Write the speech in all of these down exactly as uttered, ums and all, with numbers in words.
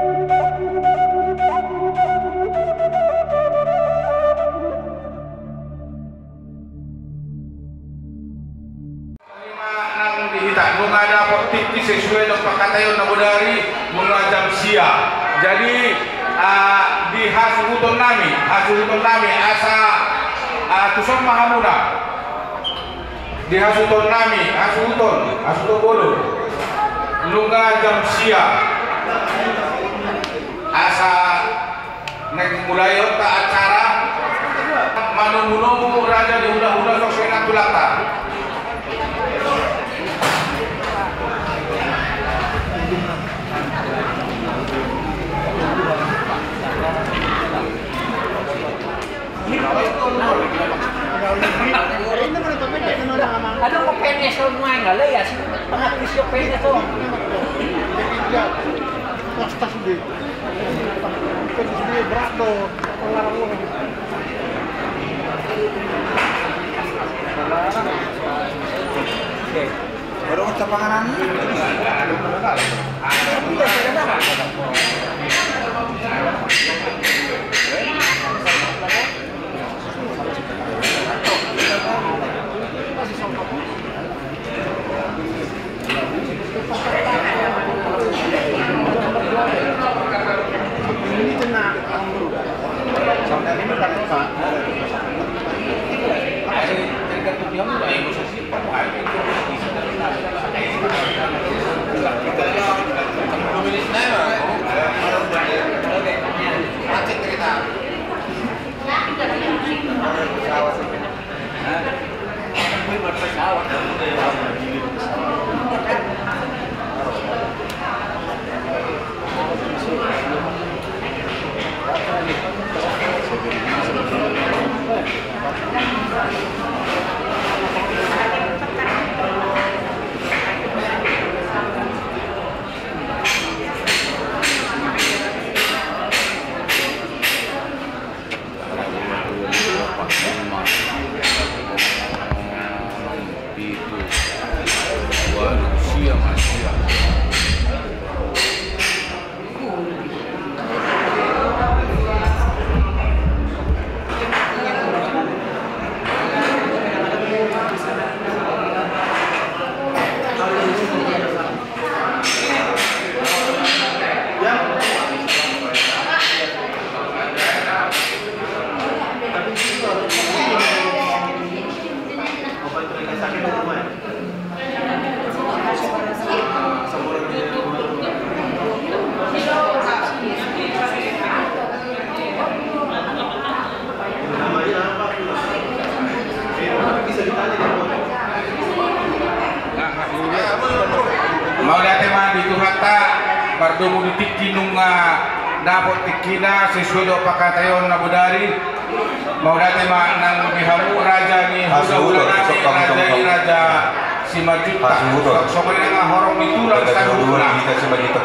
Nang di hita, nunga dapot tingki sesuai dohot pangkataion na bodari, nunga jam sia. Jadi, ah, di hasuhuton nami, hasuhuton nami, asa, ah, tuson ma hamuna. Di hasuhuton nami, hasuhuton, hasuhuton bolon. Nunga jam sia. Asa naeng mulai hita acara manomunomu raja ni hulahula suang songon i nang tulangta. Ada mau penyes, mau main, nggak, ya, sih. Tengah kisi penyes, tuh. Plastik, dia. Kan di sini berat, tuh. Oke. Baru kita panganan. Mauliate ma di Tuhanta, mardomu di tingki nunga dapot tingkina sesuai dohot pangkataion na bodari. Mauliate ma nang di hamu raja ni hulahula nami, raja i Raja Simanjuntak. Songon i nang horong ni tulang saluhutna.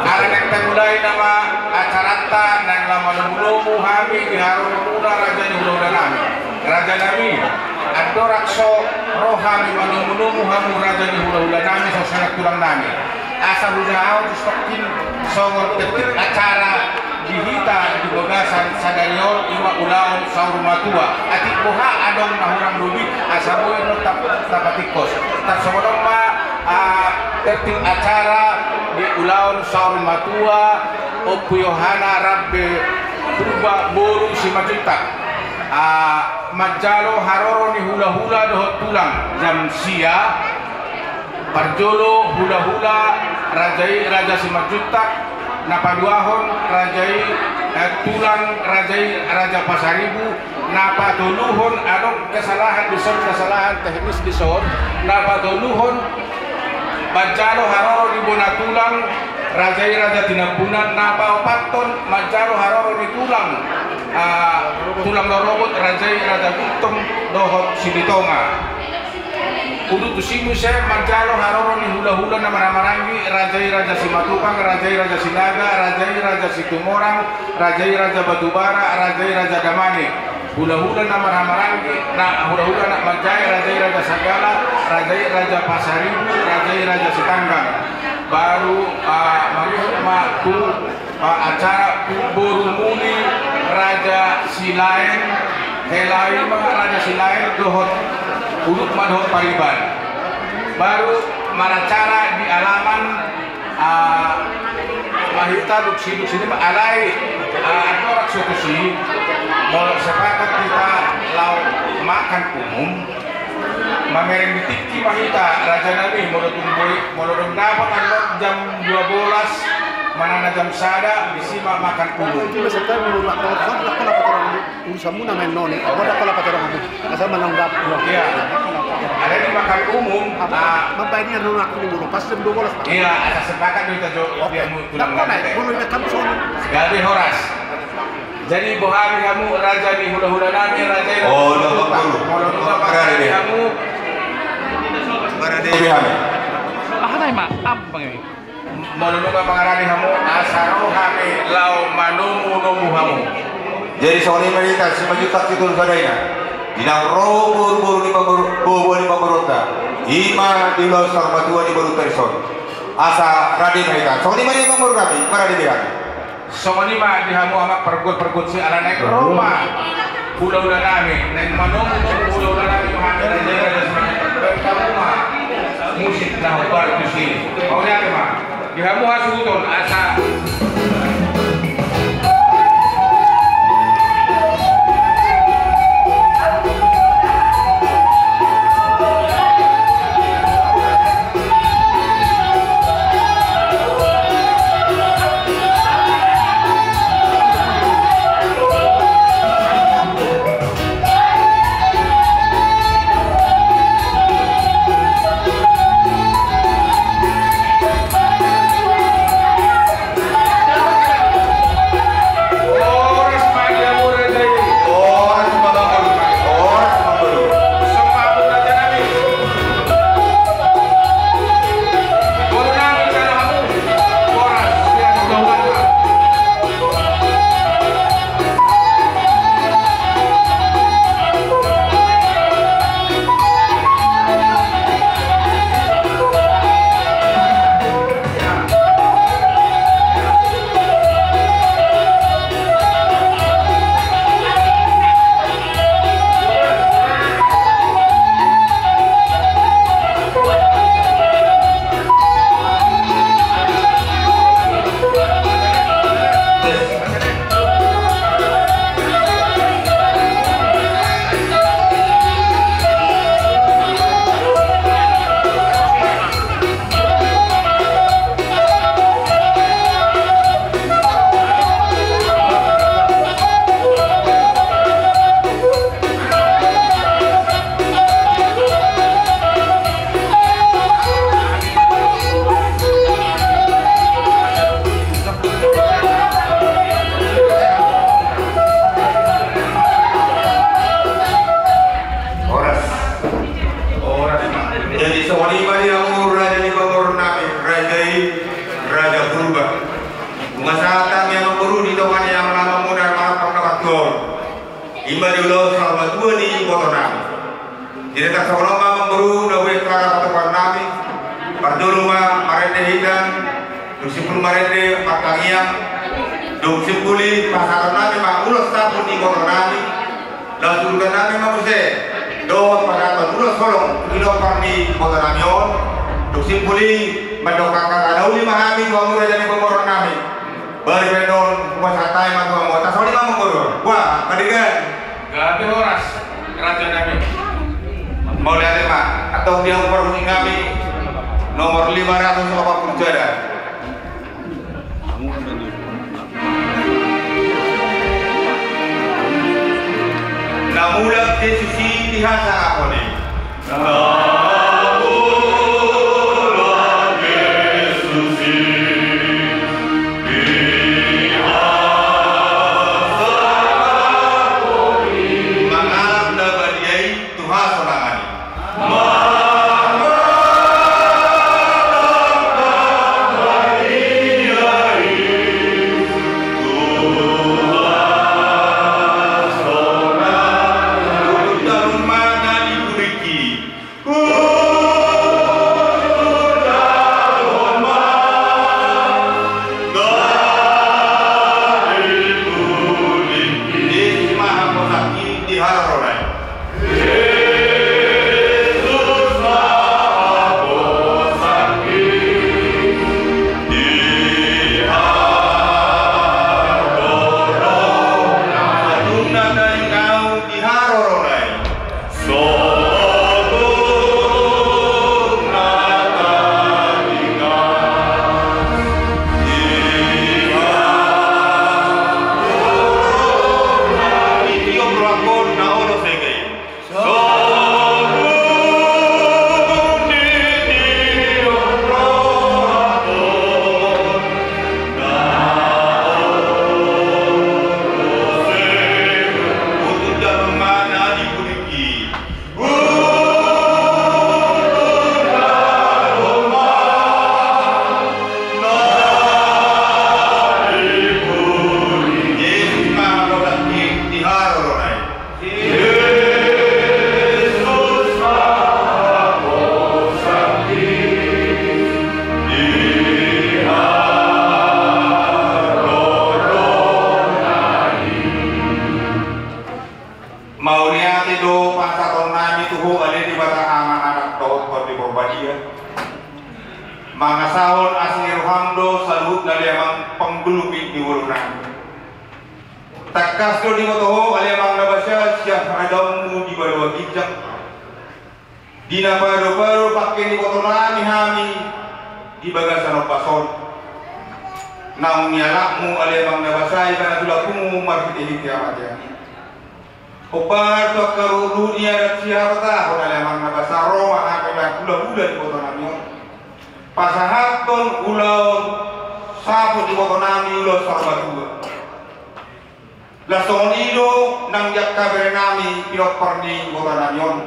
Ala naeng tamulai nama acaranta, naeng laho manomunomu hami di haroromuna raja ni hulahula nami. Raja nami, andorang so ro hami manomunomu hamu raja ni hulahula nami, songon i nang tulang nami. Asa hujaha ho justongkin songon tertib acara di hita di bagasan sadari on, i ma ulaon saur matua. Atik boha adong na hurang lobi, asa boi annon tap-, tapatingkos. Tarsongon on ma, ah, tertib acara di ulaon saur matua Ompu Yohana Rambe Purba boru Simanjuntak. Ah, manjalo haroro ni hulahula dohot tulang jam sia. Parjolo hulahula raja i Raja Simanjuntak, na paduahon raja i, eh, tulang raja i Raja Pasaribu, na patoluhon, adong kesalahan dison, kesalahan teknis dison, na patoluhon manjalo haroro ni bona tulang raja i Raja Tinambunan, na paopathon manjalo haroro ni tulang, ah, tulang rorobot raja i Raja Gultom dohot Silitonga. Udut tusi muse manjalo haroro ni hulahula na marhahamaranggi, raja i Raja Simatupang, raja i Raja Sinaga, raja i Raja Situmorang, raja i Raja Batubara, raja i Raja Damani. Hulahula na marhahamaranggi, na hulahula na manjae, raja i Raja Sagala, raja i Raja Pasaribu, raja i Raja Sitanggang. Baru, ah, marihut ma tu Acara boru muli Raja Silaen, hela i ma Raja Silaen dohot Uluk ma dohot Pariban. Baru maracara di alaman, ah, Mahita, duksi, duksi ni ma alai, ah, andorang so tusi, molo sepakat hita laho makan umum, mamereng di tingki ma hita, raja nami, molo tung boi, molo dung dapot andorang jam dua belas, manang na jam sada, disi ma makan umum. Urusanmuna main noni, apa dah kalau pacaran umum? Asal menang dap-, iya. Ada di makan umum, ah. Mampai dia nolak dulu, pas jam dua belas. Iya, asal sepakat dulu, kita jo-, dia mau tulang. Gabe horas. Jadi, boha hami hamu raja ni hulahula nami, raja i. Oh, nunga mangolu. Molo nunga mangarade hamu. Mangarade hami. Aha nai ma, apa ini? Molo nunga mangarade hamu, asa ro hami laho manomunomu hamu. Jadi songon i ma hita, simanjujung, situtu sada ina. Di naung ro boruboru ni panggur-, boruboru ni pangguruta. I ma di ulaon saur matua ni borunta dison. Asa rade ma hita. Songon i ma di panggur nami, mangarade be hami. Songon i ma di hamu amak pargual pargual si ala naeng ro ma hulahula nami, naeng manomunomu hulahula nami, ma hami raja i, raja i, songon i ma. Baen hamu ma musik na hombar tusi. Mauliate ma. Di hamu hasuhuton asa. Horas. Horas. Jadi songon i ma di hamu raja ni pamoruon nami, raja i, Raja Purba. Nunga sahat hami amangboru di tonga ni amang amangmuna manang pardalan tuaon. I ma di ulaon saur matua ni iboto nami. Jadi tarsongon on ma amangboru na boi hata patupaon nami. Parjolo ma marende hita, dung simpul marende martangiang, dung simpul i pasahaton nami ma ulos sampul ni iboto nami. Laos udutan nami ma muse dohot pasahaton ulos holong tu pinompar ni iboto nami on. Dung simpul i mandok angka hata na uli ma hami tu hamu raja ni pamoruon nami. Bari pe non, hupasahat hami ma tu hamu. Tarsongon i ma amangboru. Wah, Pandegan. Gabe horas, raja nami. Mauliate ma, antong di hamu parmusik nami, nomor lima ratus delapan puluh sada. Na mulak Jesus i di hasangapon i. Mangalap na badia i tu hasonangan i. Mangasahon asi ni roham do saluhutna ale amang panggulumi ni ngolunami. Tangkas do diboto ho ale amang na basa sian haradaonmu di banua ginjang. Di na padopadohon pangke ni ibotonami hami di bagasan ombas on. Naung nialapmu ale amang na basa ibana tulak pungu marhitehite hamatean i. Hombar tu angka ruhutruhut ni adat sihabatahon ale amang na basa ro ma hami na hulahula di ibotonami on. Pasahathon ulaon saput di ibotonami ulos saur matua. Laos songon i do nang di angka berenami pinompar ni ibotonami on.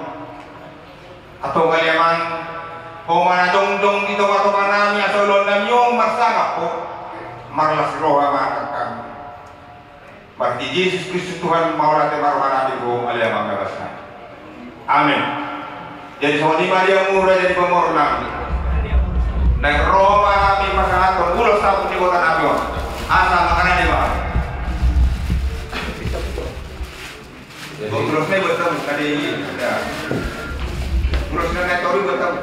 Antong ale amang, ho ma na jongjong di tongatonganami asa ulaonnami on marsangap ho. Marlas ni roha ma angka hami. Marhite Jesus Kristus Tuhan mauliate ma rohanami tu ho ale amang na basa. Amen. Jadi songon i ma di hamu raja ni pamoruon. Naeng ro ma hami pasahathon ulos saput ni ibotonami on. Asa mangaradei ma hami. Ulos na i buat hamu, kade i. Ulos na i, taruh buat hamu.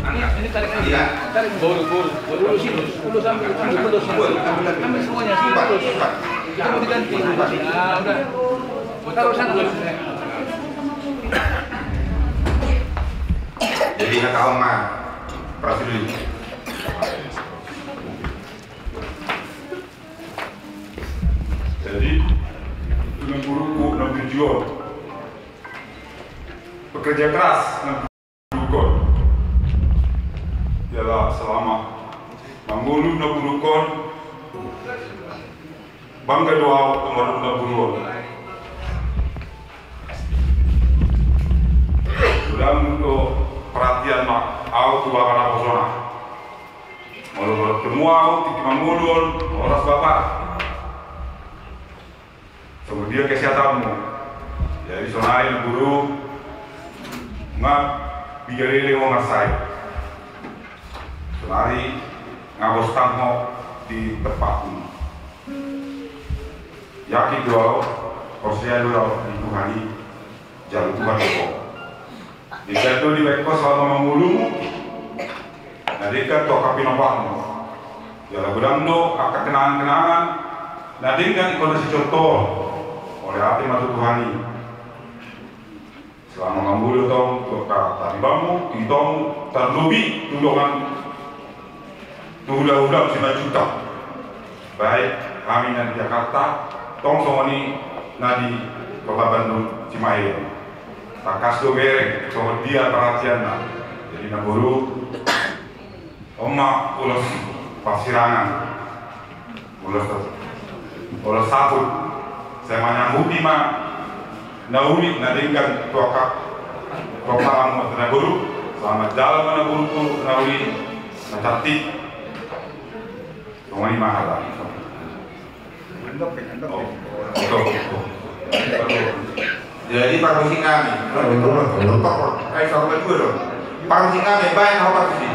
Angkat. Ini tarik lagi. Iya. Tarik. Boru, boru. Boru, ulos ini. Ulos, ulos, ulos, ulos. Buat. Kami semuanya. Cepat, cepat. Kita mau diganti. Nah, udah. Taruh sana. Jadi, kata Oma, Presiden. Jadi, itu na buruk, na buruk. Bekerja keras, na buruk. Jala selama mangolu na buruk on, bangga do au tu marhite na buruk on. Godang do perhatian ma au tu bapa naposona. Molo bertemu au tingki mangolu on, horas bapa. Songon dia kesehatanmu. Jadi sonai na buruk, nga piga lele ho marsai. Sonari nga bostang ho di tempatmu. Yakin do au, porsea do au di Tuhan i, jalo Tuhan do ho. Denggan do dibahen ho selama mangolumu, na denggan tu angka pinomparmu. Jala godang do angka kenangan-kenangan na denggan ingkon na sicontohon. Mauliate ma tu Tuhan i. Selama mangolu tong tu angka taribanmu, tu itomu, tarlobi tu dongan, tu hulahula Simanjuntak. Baik hami na di Jakarta, tong songon i na di Kota Bandung, Cimahi. Tangkas do bereng songon dia perhatianna. Jadi na boru, on ma ulos parsirangan. Ulos, ulos saput. Sai manyambuti ma na uli na denggan tu angka, tu angka hamu na boru. Selamat jalan ma na boru tu na uli na cantik. Songon i ma hata. Jadi parmusik nami. Ai, saur matua do. Parmusik nami, baen ho parmusik.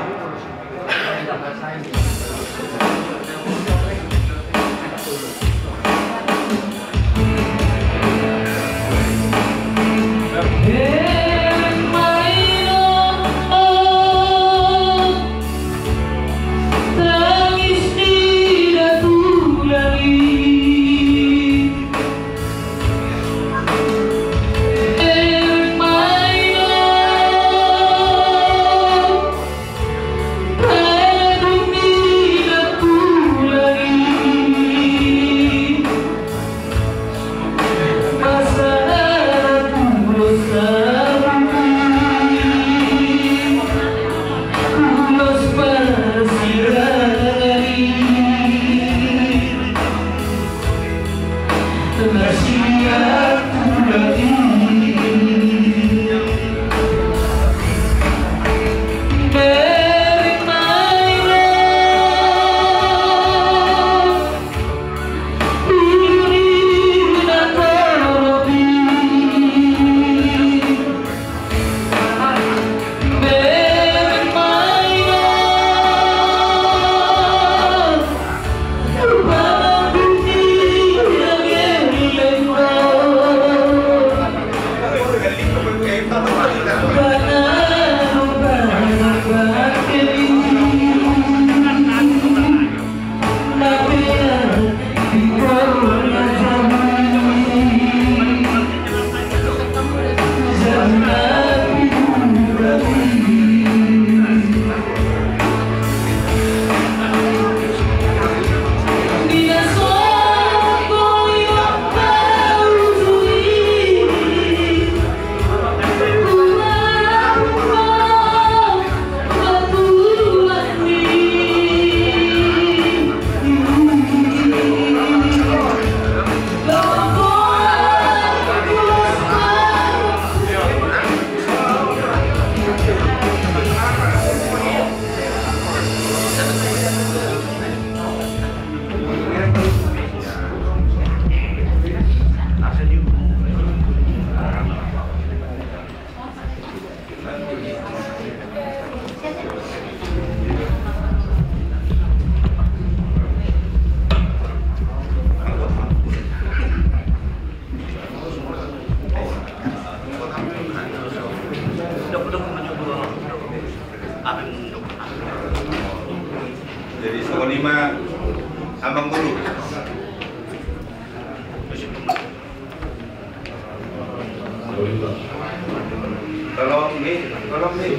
Tolong nih, tolong nih.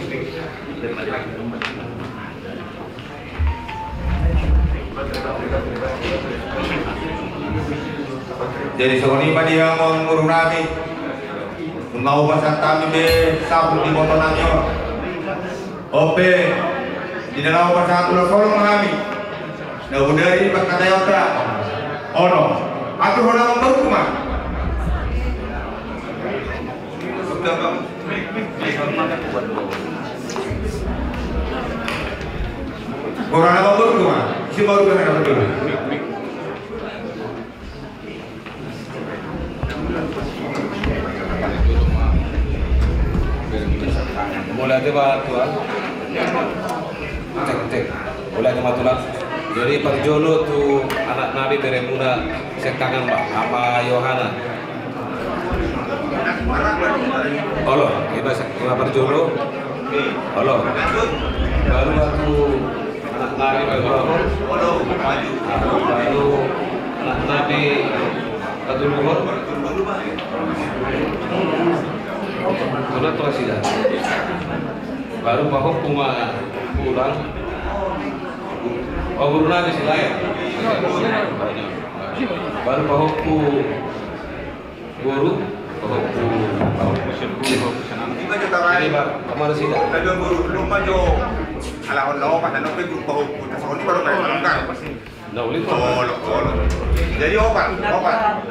Jadi songon i ma di hamu boru nami. Nunga hupasahat hami be sampur di boto nami on. Ope, di na laho pasahat ulos holong ma hami. Na bodari pangkataionta. Ono. Atur hona ma boru ma. Boru na ma boru ma. Si boru na ma boru. Mauliate ma tulang. Cek, cek. Mauliate ma tulang. Jadi parjolo tu anak nami beremuna sian tangan ma, Ama Yohana. Olo, ima sa-, ima parjolo. Olo. Baru ma tu anak nami, baru ma. Baru anak nami patoluhon. Tuna tu asida. Baru pahompu ma tulang. Oh, boru nami Silaet. Baru pahompu. Boru, pahompu, pahompu. Ima jo tara. Ima, kemana sih, dah? Tadi boru, lu mah jo. Ala on lo, pas nang pe boru pahompu. Tas on i baru kayak lengkap. Nah, uli. Olo, olo. Jadi opat, opat.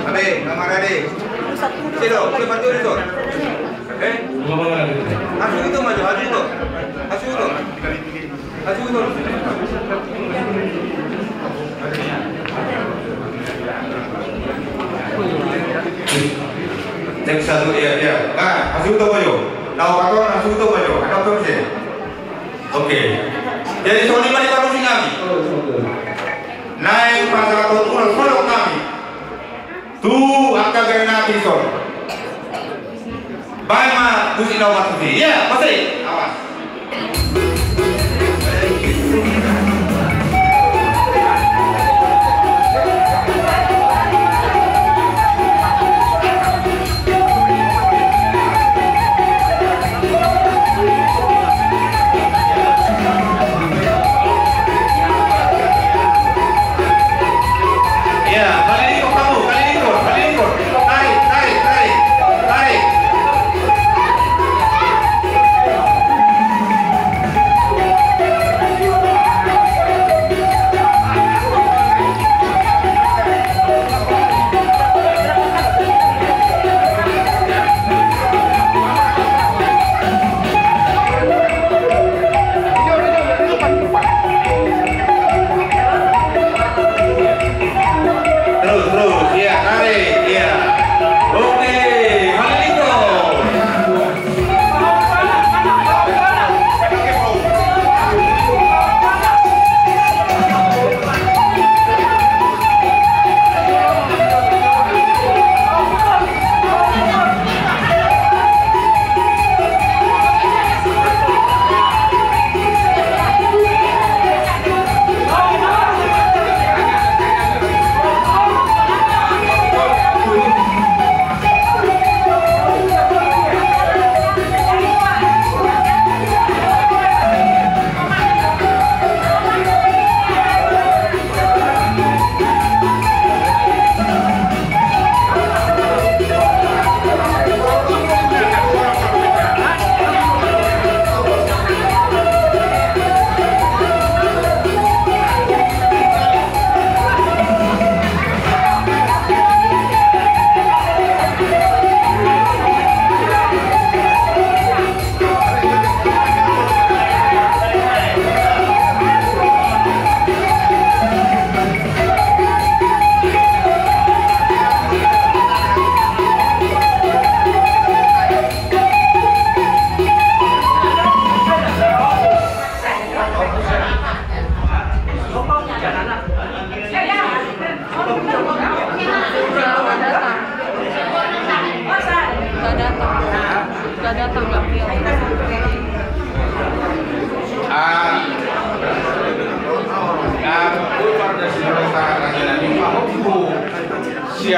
Abe, kamar ade. Sino, siapa tuh itu? Eh? Hasu itu maju, hasu itu. Hasu itu. Hasu itu. Cek satu, iya, iya. Nah, hasu itu maju. Nah, orang tua hasu itu maju. Ada apa sih? Oke. Jadi songon i ma di parusi nami. Naeng pasahathon ulos holong nami tu angka bere nami dison. Baen ma musik na opat tusi. Iya, musik. Awas. Iya, kali ini kok kamu, kali ini kok, kali ini kok. Tarik, tarik, tarik, tarik.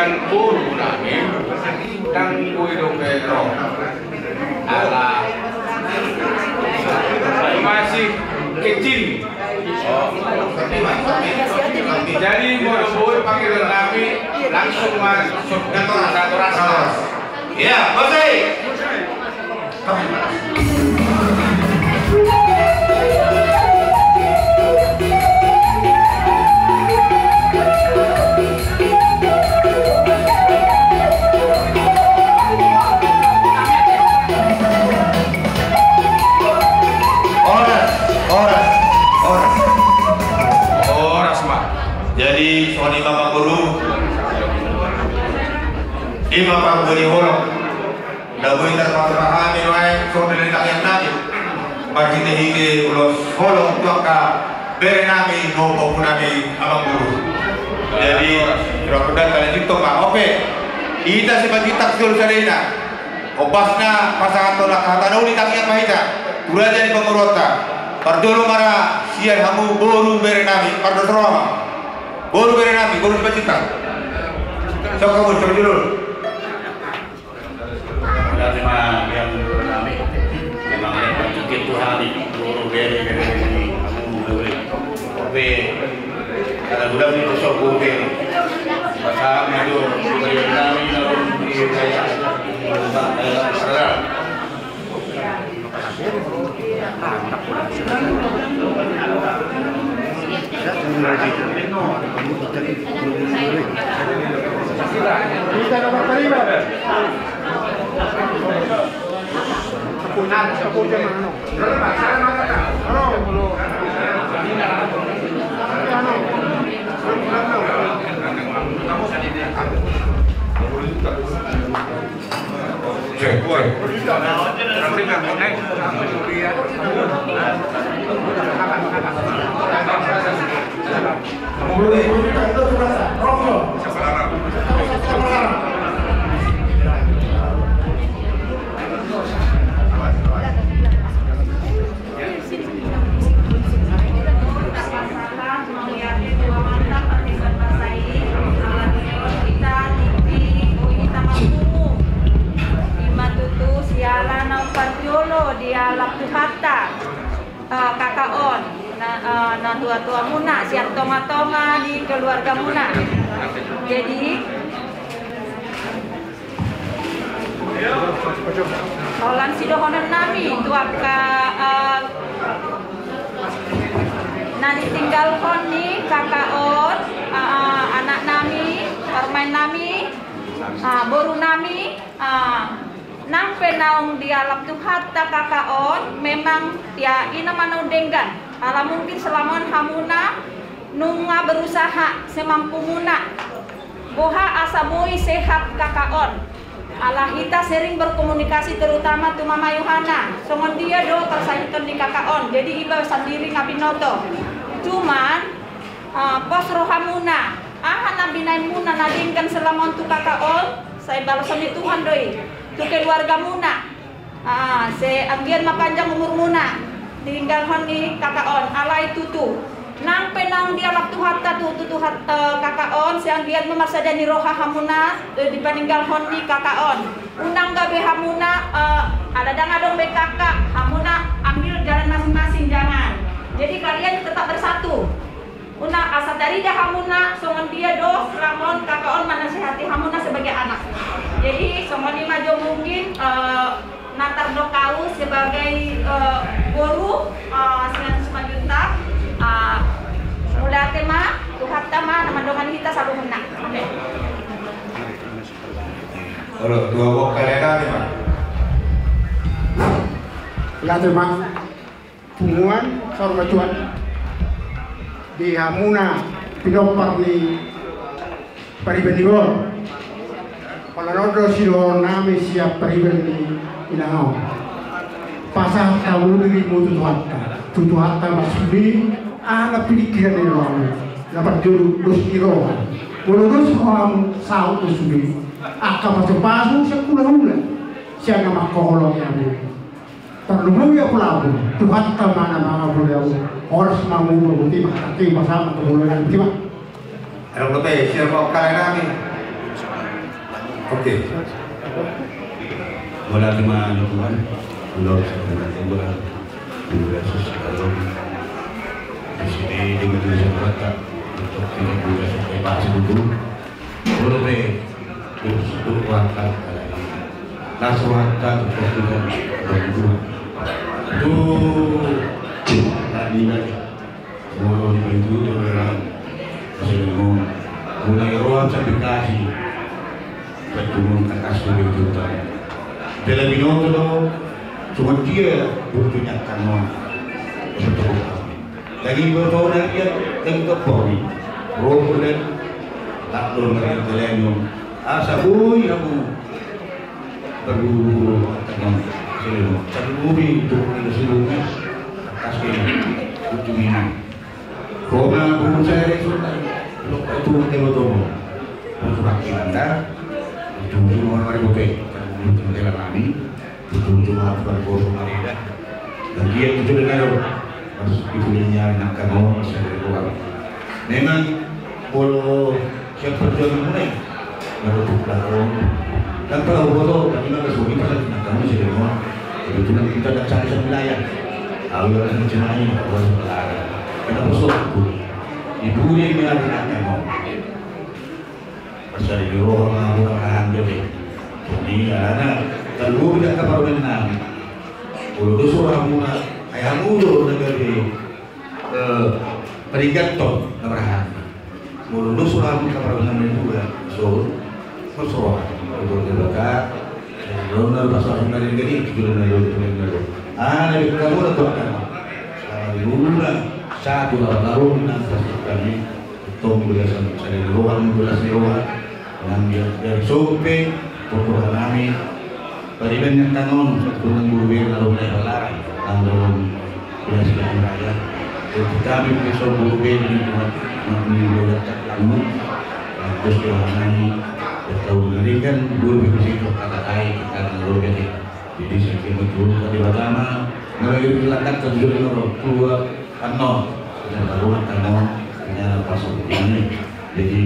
Boru nami, ndang boi dope ro. Ala masih kecil. Jadi molo boi panggilan nami, langsung masuk. Iya, masih. Horas, horas, horas. Horas ma. Jadi songon i ma, amangboru, i ma parbue ni holong. Ndang boi tarpatupa hami nuaeng songon i di tangiang nami marhitehite ulos holong tu angka bere nami dohot ompu nami, amangboru. Jadi, rohakku ndang talanjuthon ma. Ope, hita Simanjuntak Sihorsehal, hombasna pasahathon angka hata na uli tangiang ma hita tu raja ni pamoruonta. Parjolo ma ra sian hamu boru bere nami, pardosa roha ma. Boru bere nami, boru Simanjuntak. Sok hamu, sok jolo. Mauliate ma di hamu boru nami. Memang lean panjangkon tu hami boru bere, bere ni hamu boru. Ope, ala gula ni tu sobu bere. Pasahat ma jo bere nami na ro di bere. Saudara. Mauliate tua mantap partingkian basa i, ala ni on hita tingki boi hita marpungu. I ma tutu siala na umparjolo dialap Tuhanta, eh, kakak on, na, eh, natuatuamuna sian tongatonga ni keluargamuna. Jadi, holan sidohonon nami tu angka, eh, na ditinggalhon ni kakak on, eh, anak nami, parumaen nami, eh, boru nami, eh, nang pe naung dialap Tuhanta kakak on, memang ia i na ma naung denggan. Ala mungkin selama on hamuna nunga berusaha semampumuna. Boha asa boi sehat kakak on. Ala hita sering berkomunikasi, terutama tu Mama Yohana. Songon dia do parsahiton ni kakak on. Jadi iba sandiri nga binoto. Cuman, eh, pos rohamuna. Aha na binaenmuna na denggan selama on tu kakak on? Sai balason ni Tuhan do i. Tu keluargamuna. Ah, sai anggiat ma panjang umurmuna, tinggalhon ni kakak on. Alai tutu, nang pe naung dialap Tuhanta tu, tu Tuhan, eh, kakak on, sai anggiat ma marsada ni roha hamuna, eh, di paninggalhon ni kakak on. Unang gabe hamuna, eh, ala ndang adong be kakak, hamuna ambil jalan masing-masing, jangan. Jadi kalian tetap bersatu. Unang asa tarida hamuna songon dia do selama on kakak on manasihati hamuna sebagai anak. Jadi songon i ma jo mungkin, eh, na tardok au sebagai, eh, boru, eh, sian Simanjuntak, eh, mauliate ma, Tuhanta ma na mandongani hita saluhutna. Oke. Olo, dua bokkol hami ma. Mauliate ma. Punguan, saur matua di hamuna pinompar ni pariban ni boru. Holan on do sidohonon nami sian pariban ni inang on. Pasahat hamu dirimuna tu Tuhanta. Tu Tuhanta ma sude aha na piningkiran ni rohamu. Na parjolo dos ni roha. Molo dos rohamu saut do sude angka pasupasu sian hulahula, sian na mangkaholongi hamu. Tarlumobi angka lagu, Tuhanta ma na mangabulehon. Horas ma hamu botima, tangke ma sama tu bola nami, botima. Adong dope sian bokkol hami. Oke. Mauliate ma di Tuhan. Mauliate ma di Tuhan. Mauliate ma di Tuhan. Di sini di Indonesia Barat, untuk tidak juga sampai bahas dulu. Molo pe, untuk warga, las warga, untuk tidak berdua. Tuh, tadi lagi. Molo dibantu tu dalam, masih mau mulai roha sampai kasih. Bertemu atas tu dia tu tadi. Dalam binoto tu, cuma dia butuhnya kanon. Lagi bertemu dia, lagi ke pori. Roh dan tak belum berjalan. Asa bui aku. Berburu-buru, teman, selimo. Satu bumi, untuk kita seluruhnya. Atas ini, ujung ini. Kona buru saya dari Sultan. Lok itu, telo tomo. Untuk hak kita, ujung-ujung orang mari bote. Ujung-ujung jalan kami. Ujung-ujung orang mari bote, mari dah. Dan dia itu dengan lo. Pas di punyanya, nak kamu, saya dari luar. Memang, kalau Siap perjuangan mulai. Baru tu pelaku. Kan pelaku foto, tapi maka suami pasal tinatang masih demo. Kebetulan kita tak cari satu wilayah. Tahu ya, orang cuma ini, tak boleh sebelah. Kenapa suruh aku? Ibu dia yang bilang tinatang mau. Pasal di roh, mau orang jadi. Ini karena terlalu tidak keperluan. Kalau dia suruh aku nak, kayak aku tu, udah gede. Eh, peringaton na marhaha. Molo dos roham ka pargonsi na dua, so, dos roham. Dua Debata, dua na pasohon na denggan i, dua na dua, dua na dua. Ah, na denggan muna tu angka. Selama di bulan, satu lapan tahun, nang pasti kami, tong belasan, sada roham, belasan roham. Nang dia, dia sope, pokok nami, Pariban ni angka on, tu nang guru bere na ro di Palaran, nang ro di Palaran. Jadi kami pe so guru bere di Tuhan, nang ni guru bere tak lalu, terus Tuhan nami, tahu dari kan guru bere di situ kata kai, kata guru bere. Jadi saya kira betul tadi pertama, nang lagi di belakang terjun nang ro, keluar, kan no, dan baru kan no, ternyata pas ini. Jadi,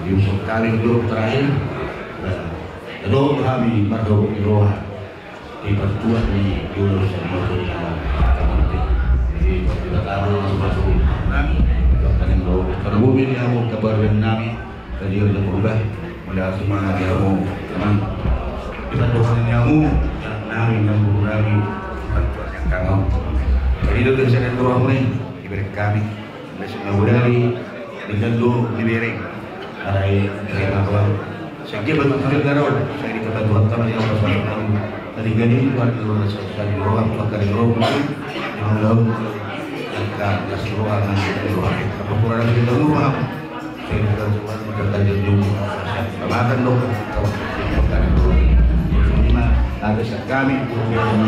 Yusuf Karim dulu terakhir. Nah, kedua kami mardohot di roha. Di pertuan ni Yunus yang mau jadi nama. Jadi, pertama masuk-masuk di tangan. Bahkan yang mau terbumi di hamu kepada nami. Tadi udah berubah. Mulai asma di hamu. Teman. Di pertuan ni hamu. Nami yang berubah. Pertuan yang kamu. Jadi, itu bisa dan roh ni. Diberi kami. Besok na godang i, denggan do dibereng. Alai, terima Tuhan. Sehingga banyak kami garau, saya di tempat Tuhan, Tuhan yang bersuara kami. Tadi gani, Tuhan yang bersuara, saya di roham, Tuhan dari roham, di dalam, angka, gas roham, nanti dari roham. Apa kurang dari dalam roham? Saya di dalam Tuhan, Tuhan dari roham. Saya di dalam Tuhan, Tuhan dari roham. Terima kasih kami, Tuhan.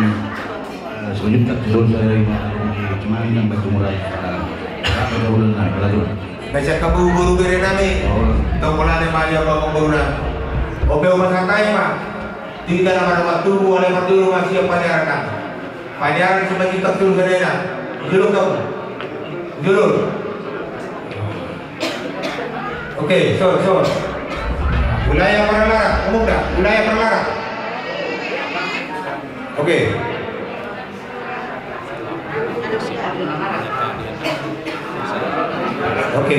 Eh, selanjutnya, terus saya cuma ini yang baca mulai. Apa ulang na, apa lagi? Baca kabu guru bere nami. Oh. Tong pola ne mali apa mau guru na. Ope opa santai ma. Tinggal nama nama tubuh oleh maturu masih apa dia rekam. Pajaran sebagai tak turun ke daerah. Dulu kau. Dulu. Oke, so, so. Wilayah Palaran, umum dah. Wilayah Palaran. Oke. Oke.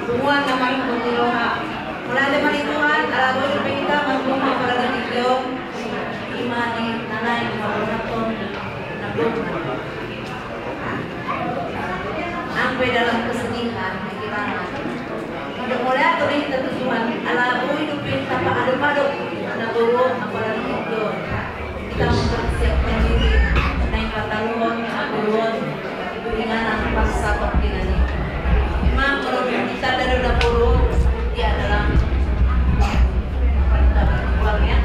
Semua nama yang berdoa. Mulai dari Tuhan, ala bos kita, mampu mengkalahi dia. Ima ni nana yang mengatakan, nabung. Sampai dalam kesedihan, kehilangan. Tidak boleh atur ini tentu Tuhan. Ala boi dope tapa adop-adop. Nabung, apalagi itu. Kita mempersiapkan diri. Naik kata luhon, nabung. Ringanan pas satok dengan ini. Memang kalau kita ada dapur, dia adalah kita berjuang ya.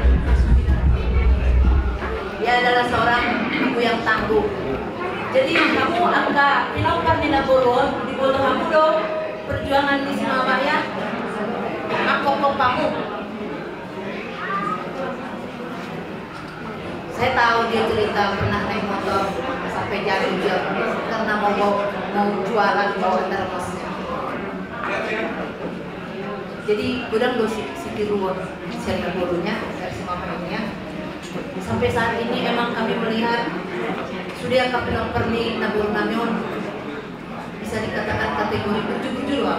Dia adalah seorang ibu yang tangguh. Jadi hamu angka pinompar ni naboru on, diboto hamu do perjuangan ni si mama ya. Mangkokop hamu. Saya tahu dia cerita pernah naik motor sampai Cianjur karena mogok. Mau jualan, mau antar kosnya. Jadi godang do si, sitiruon sian na bolona, dari si mama ini ya. Sampai saat ini emang kami melihat sude angka pinompar ni na bolonami on bisa dikatakan kategori burju-burju do.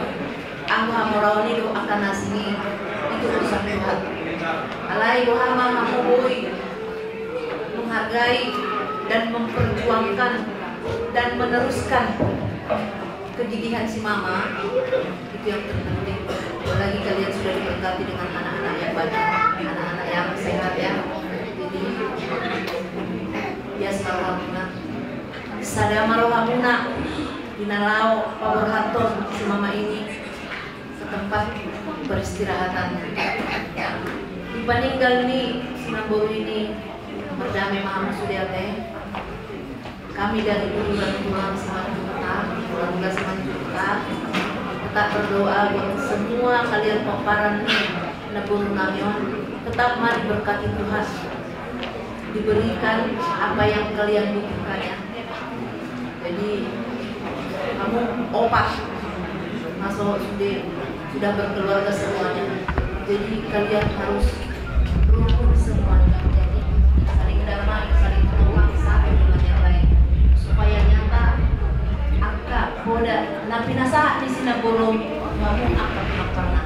Anggo hamoraon i do angka na asing i, itu urusan Tuhan. Alai boha ma hamu boi menghargai dan memperjuangkan dan meneruskan kegigihan si mama, itu yang terpenting. Apalagi kalian sudah diberkati dengan anak-anak yang banyak, anak-anak yang sehat ya. Jadi ya, selamat. Sada ma rohamuna di na laho paborhathon si mama ini ke tempat peristirahatannya. Di paninggal ni si namboru ini, mardame ma hamu sude ate. Kami dari Uturan Tulang Simanjuntak, Uturan Tulang Simanjuntak, tetap berdoa buat semua kalian pomparan ni na bolonami on, tetap ma diberkati Tuhan, diberikan apa yang kalian butuhkan ya. Jadi hamu opat, maso sude sudah berkeluarga semuanya. Jadi kalian harus rukun semuanya, jadi saling damai, saling tolong satu dengan yang lain, supaya nyata angka poda na pinasahat ni si na bolonami on angka pinaparna.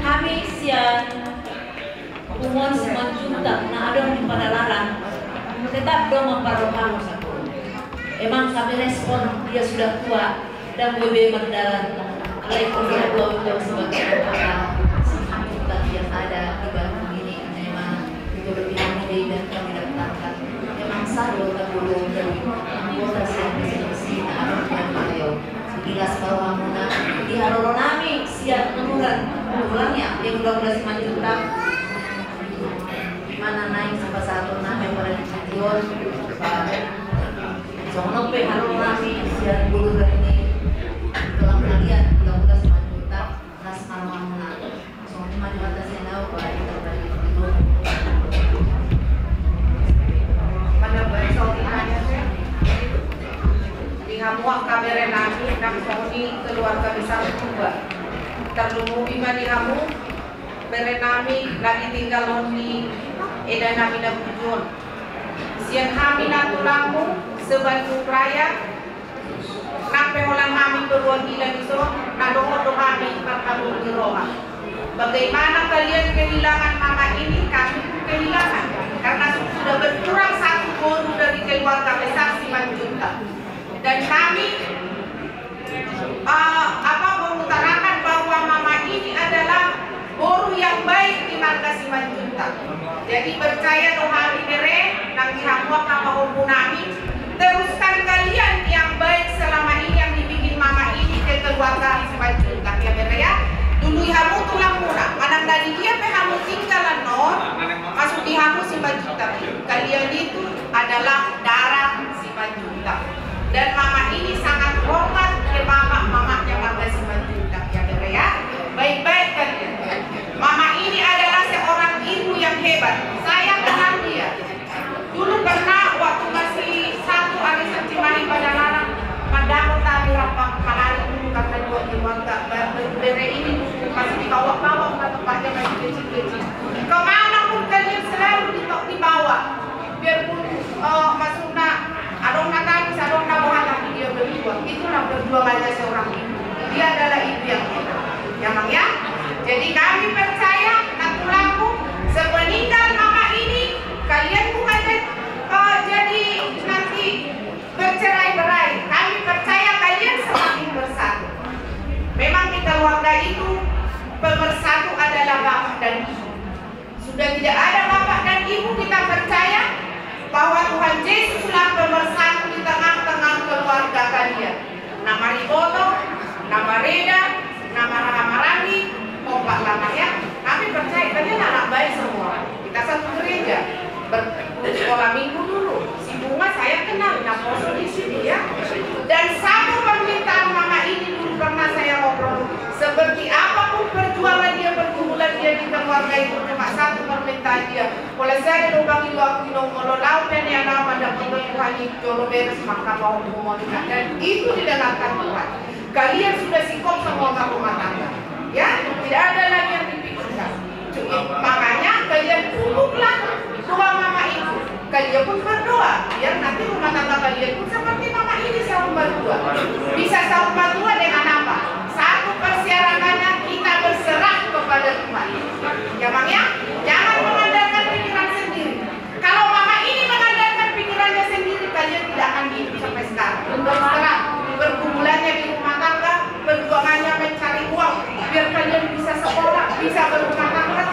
Hami sian punguan Simanjuntak na adong di Padalarang tetap do mamparrohahon. Emang kami respon, dia sudah tua, dan boi be mardalan. Alai kami dua ucap sebagai anggota Simanjuntak yang ada di Bandung ini, memang itu lebih kami dan kami daftarkan. Memang sah do taboto dari anggota sian presidensi na adong di Bandung. Jadi las ma rohamuna di haroro nami sian Uturan Tulang ya, di Uturan Tulang Simanjuntak. Di mana naeng sipasahaton nami pada di studio, songon on pe haroro nami sian Uturan ni tulang kalian, Uturan Tulang Simanjuntak, las ma rohamuna. Songon i ma di hata sian au, baik, baik. Mana baik, songon i ma di hamu angka bere nami, nang songon i keluarga besar Tuba. Tarlumobi ma di hamu bere nami na ditinggalhon ni eda nami na burju on. Sian hami nantulangmu se-Bandung Raya, nang pe holan hami perwakilan dison, na dohot do hami marhabong ni roha. Bagaimana kalian kehilangan mama ini, kami pun kehilangan. Karena sudah berkurang satu boru dari keluarga besar Simanjuntak. Dan kami eh, apa, mengutarakan bahwa mama ini adalah boru yang baik di marga Simanjuntak. Jadi percaya do hami bere, nang di hamu angka pahompu nami, teruskan kalian yang baik selama ini yang dibikin mama ini ke keluarga Simanjuntak ya bere ya. Dului hamu tulangmuna, manang na di dia pe hamu tinggal annon, maksud di hamu Simanjuntak. Kalian itu adalah darah Simanjuntak. Dan mama ini sangat hormat ke mama, mamanya marga Simanjuntak ya bere ya. Baik-baik kalian. Mama ini adalah seorang ibu yang hebat. Saya kenal dia. Dulu pernah waktu masih satu arisan Cimahi Padalarang, mandapot kami rap mangarit dulu karena dua keluarga, bere ini dulu masih dibawak-bawak, tempatnya masih kecil-kecil. Kemana pun kalian selalu dibawa. Biarpun, eh, maksudna, adong na tangis, adong na boha, tapi dia berjuang. Itulah perjuangannya seorang ibu. Dia adalah ibu yang hebat. Ya, Bang, ya? Jadi kami percaya, nantulangku, sepeninggal mama ini, kalian bukan jadi, eh, jadi nanti bercerai-berai. Kami percaya kalian semakin bersatu. Memang di keluarga itu, pemersatu adalah bapak dan ibu. Sudah tidak ada bapak dan ibu, kita percaya bahwa Tuhan Yesuslah pemersatu di tengah-tengah keluarga kalian. Na mariboto, na mareda, na marhaha maranggi, kompak lama ya. Kami percaya kalian anak baik semua. Kita satu gereja. Ber-, sekolah minggu dulu. Si Bunga saya kenal, naposo di sini ya. Dan satu permintaan mama ini dulu pernah saya ngobrol. Seperti apapun perjuangan dia, pergumulan dia di keluarga itu, cuma satu permintaan. Tadi ya, kalau saya lubang itu aku inong molo lau dan yang nama dapat Tuhan itu jolo beres maka mau humor. Dan itu didengarkan Tuhan. Kalian sudah sikap sama rumah tangga, ya, tidak ada lagi yang dipikirkan. Cukup, makanya kalian duduklah doa mama itu. Kalian pun berdoa biar nanti rumah tangga kalian pun seperti mama ini saur matua. Bisa saur matua dengan apa? Satu persyaratannya kita berserah kepada Tuhan. Ya, Mang, ya? Jangan mengandalkan pikiran sendiri. Kalau mama ini mengandalkan pikirannya sendiri, kalian tidak akan hidup sampai sekarang. Terus terang, pergumulannya di rumah tangga, perjuangannya mencari uang, biar kalian bisa sekolah, bisa berumah tangga.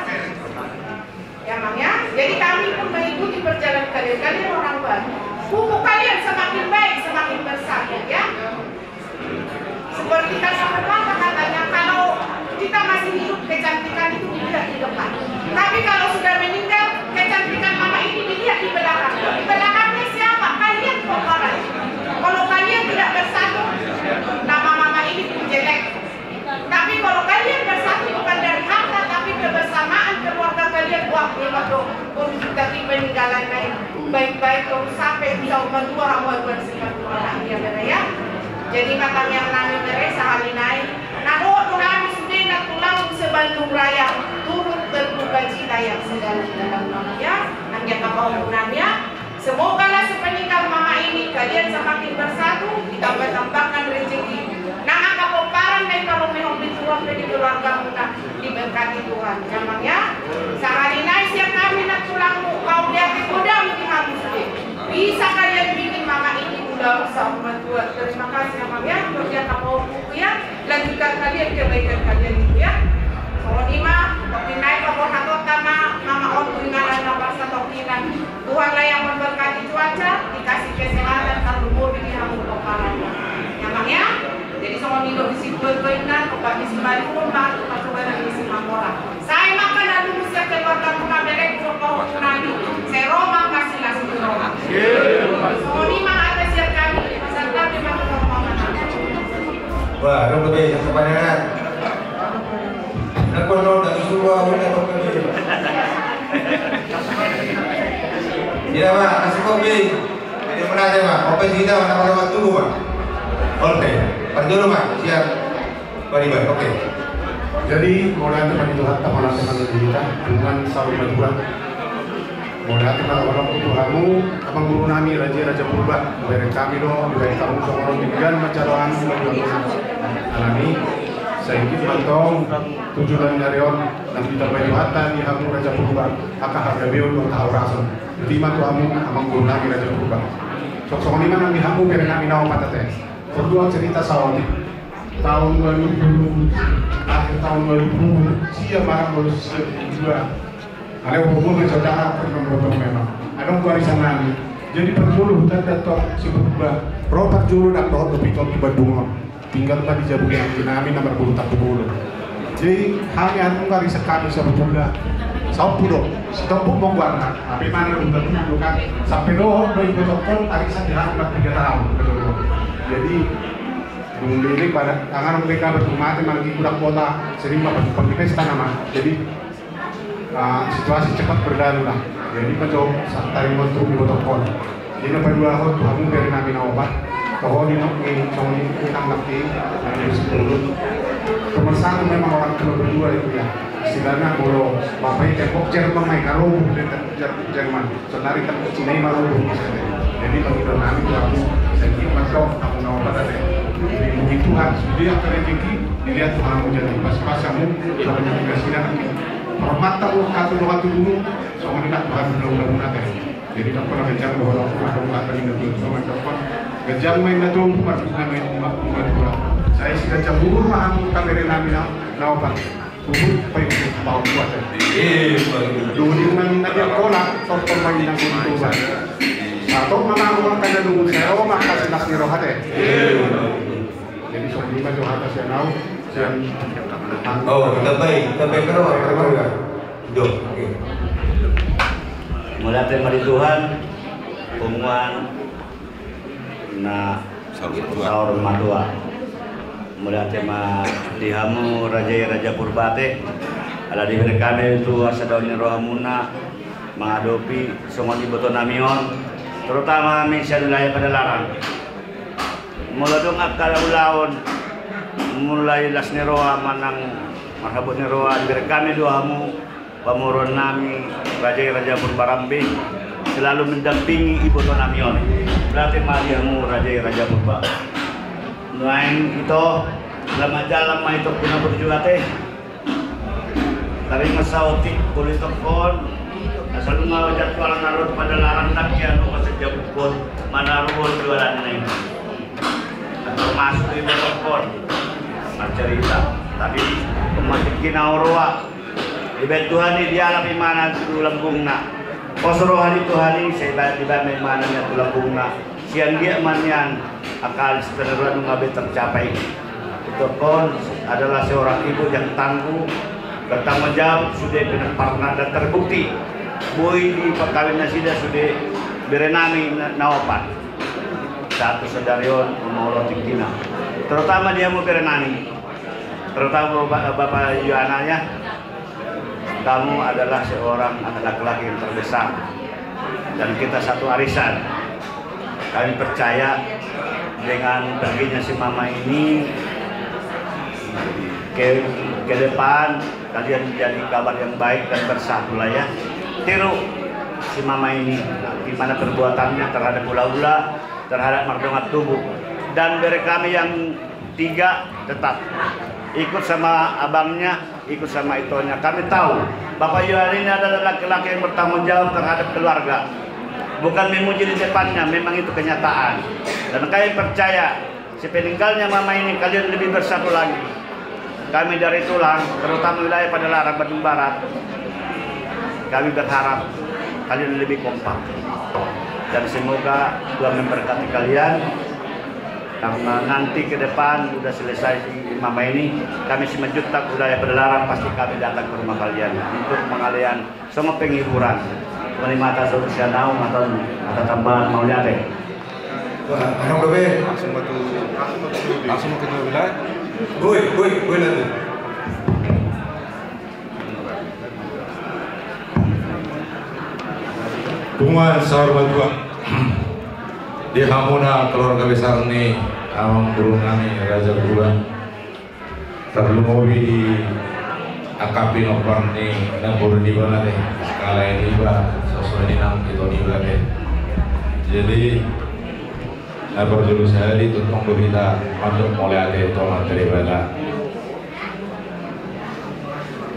Ya, Mang, ya? Jadi kami pun mengikuti perjalanan kalian. Kalian orang baik. Pupuk kalian semakin baik, semakin besar, ya. Seperti kata pepatah katanya, kalau kita masih hidup, kecantikan itu dilihat di depan. Tapi kalau sudah meninggal, kecantikan mama ini dilihat di belakang. Di belakangnya siapa? Kalian, kok, orang. Kalau kalian tidak bersatu, nama mama ini pun jelek. Tapi kalau kalian bersatu bukan dari harta, tapi kebersamaan keluarga kalian, wah, hebat dong. Untuk tadi peninggalan lain. Baik-baik, tong sampe bisa umadua hamu aduan sipat dua hati ya, bere, ya. Jadi, mata miang nami, bere, sahali nai. Na dohot do hami sude nantulang se-Bandung Raya turut berduka cita yang sedalam-dalamnya, ya. Nang dia kapau nami, ya. Semogalah sepeninggal mama ini kalian semakin bersatu, ditambah-tambahkan rezeki. Nang angka pomparan nai, kalau memang pintu ruang di keluargamuna. Diberkati Tuhan, ya, Mang, ya. Sahali nai sian hami nantulangmu, mauliate godang di hamu sude. Bisa kalian bikin mama ini ulaon saur matua. Terima kasih, ya, Mang, ya. Kerja kamu buku, ya. Lanjutkan kalian kebaikan kalian itu, ya. Songon i ma, topi nai paborhatonta ma, mama on tu inganan na parsatongkinan. Tuhanlah yang memberkati cuaca, dikasih kesehatan, tarlumobi di hamu pomparanna. Ya, Mang, ya. Jadi songon i do di situ poinna, topa di Simalungun ma, topa coba dari Simamora. Sai maka na dulu siap keluarga muna, bere, kulo pahompu nami. Sai ro ma, kasih nasi di ro. Songon i ma hata sian kami, pasahat ma tu roha muna. Wah, ro, bere, yang kebanyakan. Nang kono, nang suruh, udah, oke. Iya, Pak, kasih kopi. Jadi, mana aja, Pak? Kopi kita, mana pada waktu, Pak? Oke, parjolo, Pak, siap. Pak Iban, oke. Jadi, mauliate ma di Tuhanta, mauliate ma di hita, dengan saur matua. Mauliate ma di hamu, amang guru nami, raja, raja Purba, bereng kami do, bereng kamu, songon on, denggan ma jaloon, alani, saingkit mantong, tujuan dari on, nang ditambai Tuhanta di hamu raja Purba, angka harga beon dohot haurason. Di ma tu hamu amang guru nami raja Purba. Songon i ma nang di hamu bere nami na opat ate. Perdua cerita saotik. Tahun dua ribu, akhir tahun dua ribu, sia marang dua ribu dua. Alai umur gue mencoba pernah memang. Adong gua di sana nih. Jadi perlu hutan dan tok si Purba. Ro parjolo dan dohot dohot tu Bandung. Tinggal ma di jabu yang nami nomor puluh tak puluh. Jadi hami anu kali sekali sebetulnya. Sapu dong. Stop mau warna. Tapi mana udah dulu kan. Sampai dohot do ibu tokol tadi saya diharap tiga tahun. Jadi dulu ini pada tangan mereka bertumati malah di kurang kota. Sering bapak pesta nama. Jadi Ah, situasi cepat berlalu lah. Jadi, mencoba saat tadi untuk dibotok pon. Jadi, apa dua hot, kamu dari nami na opat. Kau di nok ni, kau di utang laki, dari sepuluh. Nomor satu memang orang tua berdua itu ya. Istilahnya kalau bapak ini tembok Jerman, main karo, dia tembok Jer-, Jerman. Saudari kan Cina i ma ro. Jadi bagi nami tu aku, saya kira mas kau, aku na opat ate. Jadi puji Tuhan, sudah yang rezeki, dilihat Tuhan mau jadi pas-pas kamu, kalau jadi kasih nanti. Hormat tak mau katu doa tu dulu, sama dengan Tuhan belum belum nanti. Jadi tak pernah kencang bahwa aku ada bukan tadi nanti sama depan. Kencang main nanti, bukan bukan main, bukan bukan. Saya sudah cemburu, mahal bukan dari nami na, na opat. Bubut, paling bau kuat, ya. Iya, paling. Dulu di rumah minta dia kolak, tok pemain yang itu, Bang. Satu, mama, aku makan dan nunggu saya, oh, makan sinas di rohat, ya. Iya. Jadi, soal lima, rohat, saya tahu, saya. Oh, kita baik, kita baik, kenapa? Kenapa, ya? Duh, oke. Mauliate ma di Tuhan, punguan na saur matua. Saur matua. Mauliate ma di hamu raja i raja Purba ate. Ala dibereng hami tu hasadaon ni rohamuna mangadopi songon iboto nami on, terutama hami sian wilayah Padalarang. Molo adong angka ulaon, mulai las ni roha manang marhabot ni roha, dibereng hami do hamu pamoruon nami, Raja i Raja Purbarambe, selalu mendampingi iboto nami on. Berarti ma di hamu Raja i Raja Purba. Nuaeng ito, selamat jalan ma ito puna berjuate. Tarima saotik, boleh telepon. Asal nunga jadwal na ro tu Padalarang, ndang kian lupa sejak ukut manaruhon jualan ini. Termasuk di telepon. Marcerita. Tapi pematik kina oroa. Dibaen Tuhan i, dialap imana tu lambungna. Pos roha ni Tuhan i, sai dibaen imana tu lambungna. Sian dia manian akal sebenarnya nunga be tercapai. Itu pun adalah seorang ibu yang tangguh, bertanggung jawab, sude pinomparna dan terbukti. Boi di perkawin nasida sude bere nami na, na opat. Satu sadari on molo tingkina. Terutama dia mau bere nami. Terutama Bapak, Bapak Yohana ya. Kamu adalah seorang anak laki-laki yang terbesar, dan kita satu arisan. Kami percaya dengan perginya si Mama ini, ke, ke depan kalian menjadi kabar yang baik dan bersatu lah ya. Tiru si Mama ini, di mana perbuatannya terhadap hula-hula, terhadap mardongan tubu. Dan bere kami yang tiga tetap ikut sama abangnya, ikut sama itonya. Kami tahu Bapak Yohan ini adalah laki-laki yang bertanggung jawab terhadap keluarga. Bukan memuji di depannya, memang itu kenyataan. Dan kami percaya, sepeninggalnya Mama ini, kalian lebih bersatu lagi. Kami dari Tulang, terutama wilayah Padalarang Bandung Barat, kami berharap kalian lebih kompak. Dan semoga Tuhan memberkati kalian. Karena nanti ke depan udah selesai si Mama ini, kami Simanjuntak wilayah Padalarang pasti kami datang ke rumah kalian untuk mangalean songon penghiburan. Mani mata so sian au mata, mata tambahan mauliate. Wah, adong dope. Langsung batu, langsung batu wilayah. Woi, woi, woi, nanti. Punguan saur matua. Di hamuna keluarga besar ni amangboru nami Raja Purba. Tarlumobi di angka pinompar ni namboru niba nate. Kalahi niba, sosok ni nang ito niba te. Jadi, na parjolo sahali tongtong do hita mandok mauliate tu Amanta Debata.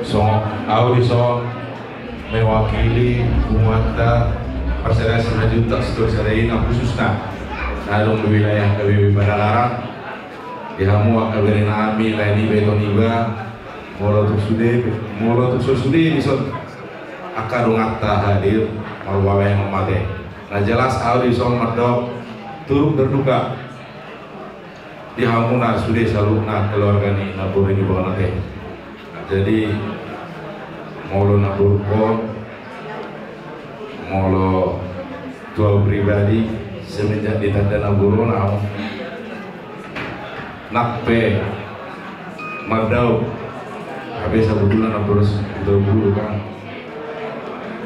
So, au dison mewakili punguanta parsadaan Simanjuntak Sitorus Adaina khususna na adong di wilayah K B B Padalarang. Di hamu angka bere nami, lae niba, ito niba, molo tung sude, molo tung so sude dison angka donganta hadir, molo babaen on mate. Na jelas au dison mandok turut berduka di hamuna sude saluhutna keluarga ni namboru niba on ate. Jadi molo namborungkon, molo tu au pribadi, semenjak ditanda namboruna au, nang pe mandao, hape sabotulna namboru, namboru kan.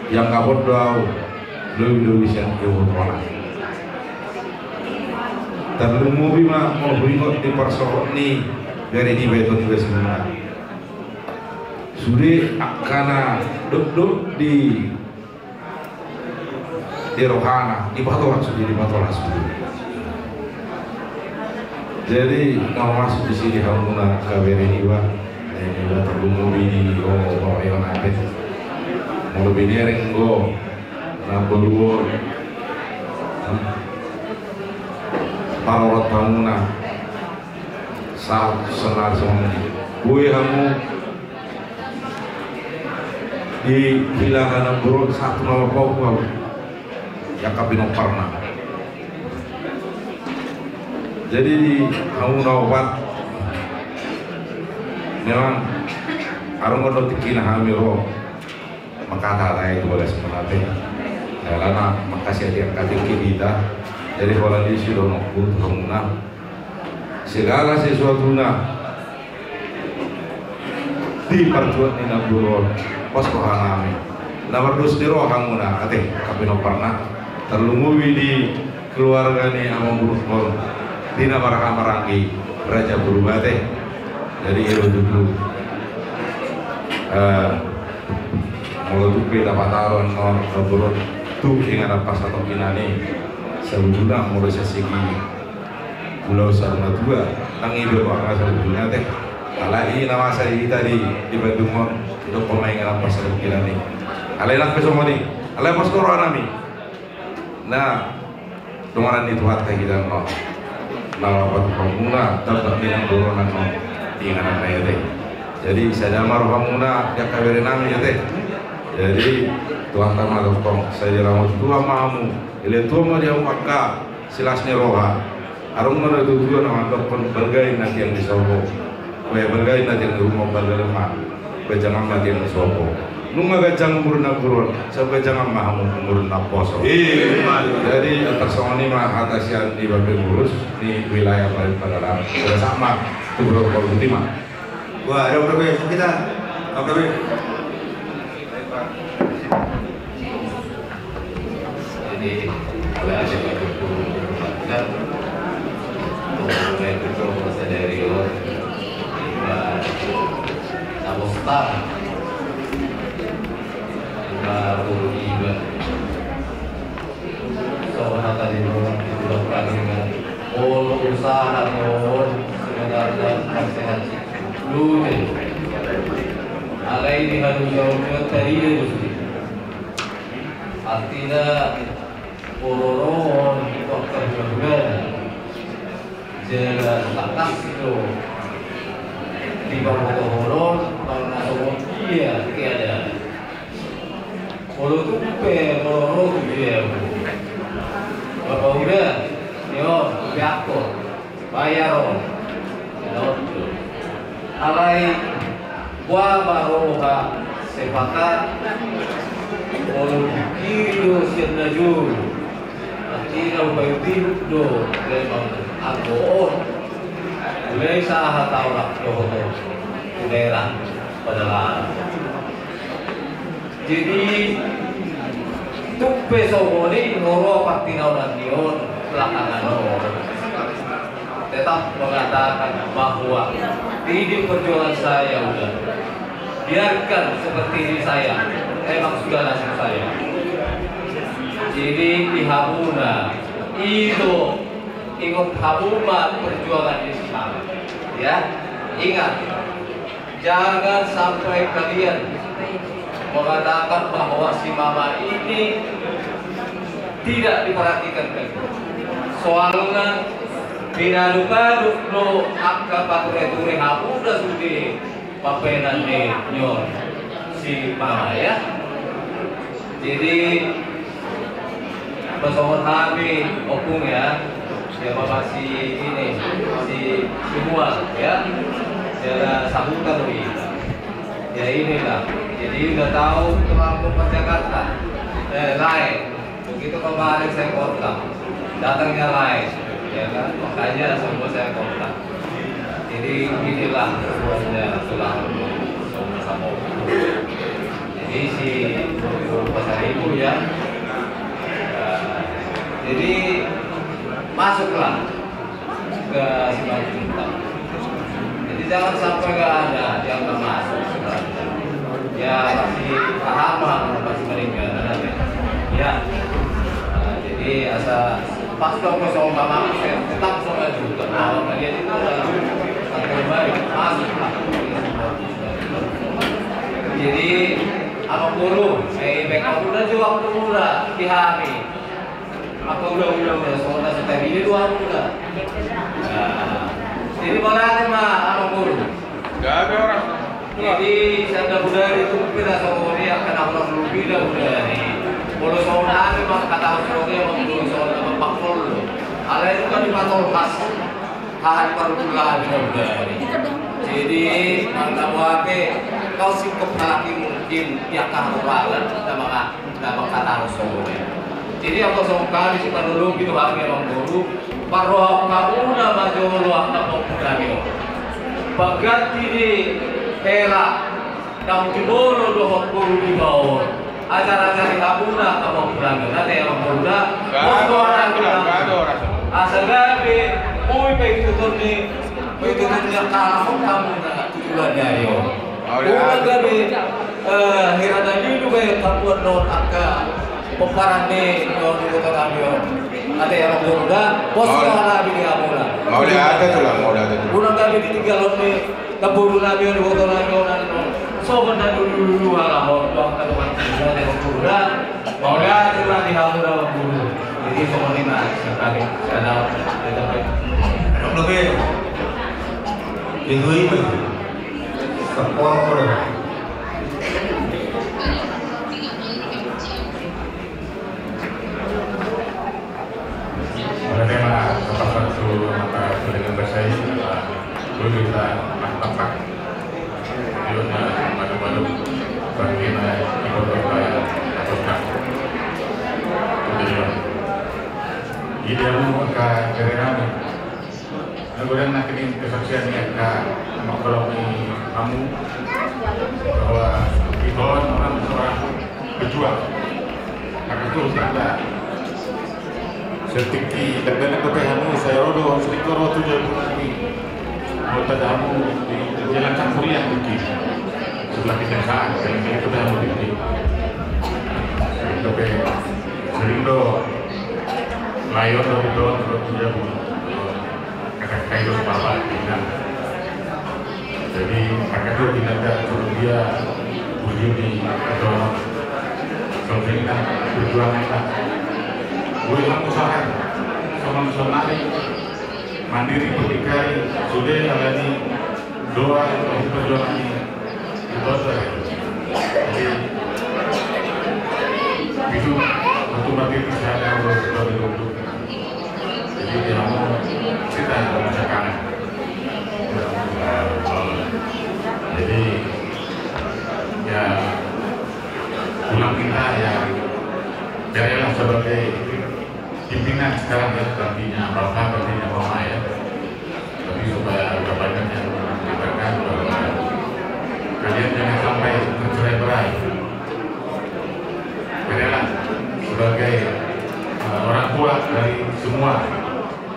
Iangkapon do au lobi-lobi sian ibotona. Tarlumobi ma molo huingot di parsohot ni bere niba, ito niba, sebenarna sude angka na dokdok di, di rohana, dipatolak sude, dipatolak sude. Jadi na masuk di sini hamuna angka bere niba, bere niba, tarlumobi di, oh, oh, ayo nanti. Molo binereng do namboru on parorot hamuna. Sa-, saonari songon i. Boi hamu di hilahan namboru on sahat tu na marpaung hamu. Angka pinomparna. Jadi di hamu na opat, memang adong do tingkina hami ro mangkatahon i tu bagas muna ate. Alana mangkasihati angka tingki hita. Jadi holan disi dohononku tu hamuna, segala sesuatuna Di partuat ni namboru on, pos roha nami. Na mardos ni roha muna ate, angka pinomparna. Tarlumobi di keluarga ni amangborungkon, di na marhaha maranggi Raja Purba ate. Jadi i do tutu. Eh, molo tung pe dapot aron on namboru on tu inganan parsatongkinan i. Sabujurna molo sian segi ulaon saur matua, nang i do rohana sabujurna ate. Alai i na masa di hita di, di Bandung on, didok ma inganan parsatongkinan i. Alai nang pe songon i, alai pos do roha nami. Na donganan ni Tuhanta hita on. Na laho patupa muna, tamba ni namboru on, inganan na i ate. Jadi sada ma roha muna di angka bere nami ate. Jadi Tuhanta ma tongtong, sai diramoti Tuhan ma hamu. Dilehon Tuhan ma di hamu angka silas ni roha. Adong ma natuatua na mandokkon balga i na tiang ni sopo. Balga i na tiang ni ruma, balga leleng ma ganjang ma tiang ni sopo. Nunga ganjang umur namboru on, sai ganjang ma hamu umur naposo. Jadi antar songon i ma hata sian di pengurus ni wilayah Balikpadan. Sudah sama tu bro, kalau putih ma. Wah, ada berapa kita? Ada berapa? Jadi, ala ada satu pun, kan? Mulai betul sadari, oh, lima, enam star. Lima puluh lima. Soalnya tadi belum dibilang pagi, kan? Kalau usaha, oh, sebenarnya masih. Lute. Alai di halusaon tadi do sude. Artina, bororo on, dokter berguna. Jala tangkas do dipabotohon, molo na songon dia keadaan. Molo tung pe bororo tu dia. Bapak uda, yo, biakko. Bayar on. Alai, boha ma roha sepakat, molo dipikiri do sian na jolo. Artina hupaihut-ihut do memang anggo on. Mulai sahat au rap dohot on. Mulai rap pada lah. Jadi, tung pe songon i, molo partinaonan ni on belakangan on, tetap mengatakan bahwa ini perjuangan saya udah. Biarkan seperti ini saya, emang sudah nasib saya. Jadi, di hamuna, itu ingat hamuna perjuangan di sana. Ya, ingat. Jangan sampai kalian mengatakan bahwa si mama ini tidak diperhatikan kalian. Soalna pinaduk-aduk do angka pature-ture hamuna sude pambahenan ni on si mama, ya. Jadi, pasongot hami, Ompung, ya. Ya, Bapak si ini, si, si Mual, ya. Daerah Sahuta, Lui. Ya, inilah. Jadi, udah tahu terlalu ke Jakarta. Eh, lain. Begitu kemarin saya kontak, datangnya lain. Ya kan? Makanya semua saya kontak. Jadi inilah sebenarnya tulang sama. Jadi si Pasaribu ya. Jadi masuklah ke Simanjuntak. Jadi jangan sampai nggak ada yang nggak masuk sebenarnya. Ya masih paham lah, masih meninggal. Ya. Nah, jadi asa pas dong kosong sama, tetap sama juga. Kalau kalian itu adalah yang terbaik, masuklah. Jadi, amangboru, eh, baik aku udah jawab dulu lah, di hami. Apa udah, udah, udah, soalnya sudah ini dua udah. Nah, jadi, mana ada mah, amangboru? Gak ada orang. Jadi, sada budari tu pira songon i, angka na hurang lubi na budari. Molo songon i, memang kata songon i, memang songon i, memang pakol. Alai itu kan di patol khas. Haha di parhutulahon na budari. Jadi, mangkabo ake, kau singkop halak i mungkin, ya, kaharurangan, na manga-, na mangkatahon songon i. Jadi, anggo songon hami sipanologi do hami amangboru, parrohahon hamuna ma jolo angka pahompu nami on. Pangganti ni hela Naung jumolo dohot boru niba on, ajar-ajari hamuna angka pangkurangan, ate amang boru da. Pos do hami di hamuna. Asa gabe boi paituton ni, paituton ni angka halak on hamuna tu joloan ni ari on. Unang gabe, eh, hira na lilu bahen hamu annon angka pomparan ni, eh, iboto nami on. Ate amang boru da, pos do hami di hamuna. Mauliate tulang, mauliate tulang. Unang gabe ditinggalhon ni namboru nami on, iboto nami on annon. Songon na lulu-lulu halak on, tu angka dongan, ate amang boru da. Mauliate tulang di hamuna amang boru. Jadi songon i ma sian hami, sian ahu. Adong dope. Itu i ma. Sapor ko da. Mauliate ma, sapasahat tu amanta Suling Ambasai, ala boi hita martampak. Iona madu-madu, bangkina iboto ba atas kak. Jadi, jadi hamu angka bere nami. Na godang nangkin kesaksian ni angka amang boru ni hamu bahwa ito on memang seorang pejuang. Maka itu tanda setingki dan dan dope hamu, sai ro do, setingki ro tu jabu nami. Mau tanda hamu di jalan Cangkuriang mungkin. Sebelah kita sana, dan itu dah mau di dope sering do. Layon do tu jabu. Kata kayo bapa kita. Jadi, kata tu kita tak dia bujur di dorong. Soalnya kita berjuang kita. Gue lakukan sama sonari mandiri berdikari sudah alani doa yang perjuangan ini. Jadi, itu waktu mati di sana, harus sebagai dokter. Jadi, dia mau cerita dalam sekarang. Jadi, ya, pulang kita, ya, carilah sebagai pimpinan sekarang, ya, gantinya bapak, gantinya mama, ya. Tapi supaya udah banyak yang mengatakan bahwa kalian jangan sampai tercerai-berai. Kalianlah sebagai, eh, orang tua dari semua